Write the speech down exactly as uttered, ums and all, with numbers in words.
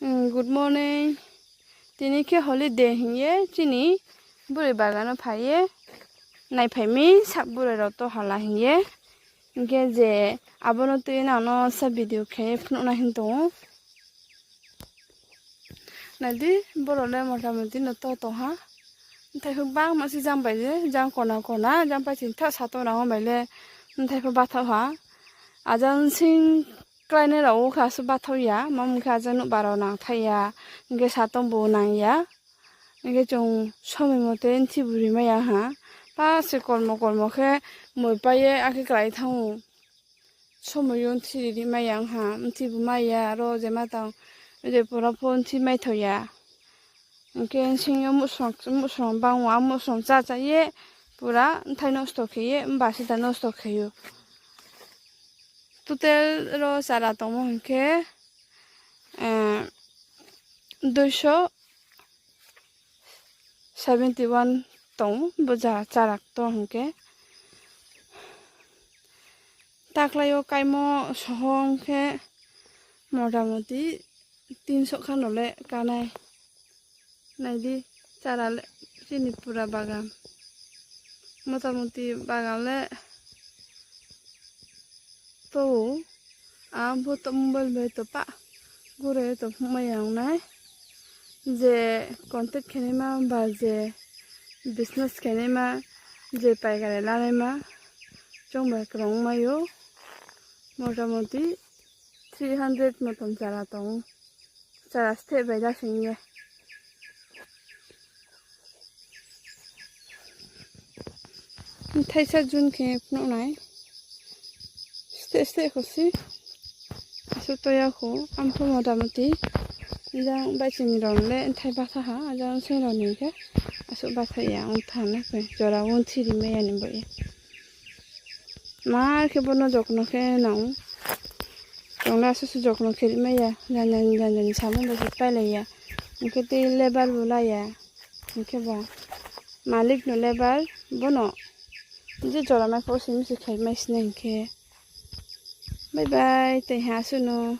Mm, good morning. Tini khe holiday hiye chini bwrwi bagano phaiye. Naiphaimi sak bwrwi rok to hala hiye. Hinkhe je abono twi nangno sa video khe phunukna hin tongo. Naidi borok le mota moti no to tongha. Bwthai phuk bangma se jang bai le, jang kona kona, jang pai sing thak satung rang bai le, bwthai phuk bathok ha. Ajang sing Klainai rok o kha aswk bathok ya, mamo khe ajak nokbar rok nang thai ya, hinkhe satung bo nang ya, hinkhe chwng somoi mote nthi bo rimai ya ha, pa se kormo kormo khe moi pai ye akhe klai thango, somoi o nthi rimai ya wngha, nthi bo mai ya aro je ma tang je pura pho nthi mai thok ya. Hinkhe singyo musong musong bangma a musong cha cha ye pura bwthai nosto khe ye bwsa da nosto khe o. Total ro chara tongo hinkhe, eh, duiso seventy one tongo, buja chara to hinkhe. Taklaio kaimo soho hinkhe motamoti tinso khano le kanai. Naidi chara le chini pura bagan. Motamoti bagan le to, ang bo to mobile bai to pa gure to phunukmaya wngnai. Je contact khenima ba je business khenima, je paikari lanaima chwng bai kwrwng maio. Motamoti three hundred motom chara tongo. Chara step bai da singye. Thaisa jun khe phunuknai. Step step kho si. Aswk toya kho. Amphu motamoti. Jang bai chini rong le thai batha ha. Jang sing rong ni khe. Aswk batha ya. Ang thana khe. Jora wng thiri maya ni bo ye. Mar khe bono jokno khe nang. Chwngno aswk se jokno khe rimaya. Janjani janjani samung bai se pailaiya. Hinkhe tei lebar bo laiya. Hinkhe ba malik no lebar bono je jora mai pho simi se khai mai sina hinkhe. Bye bye, tei ha aswkno.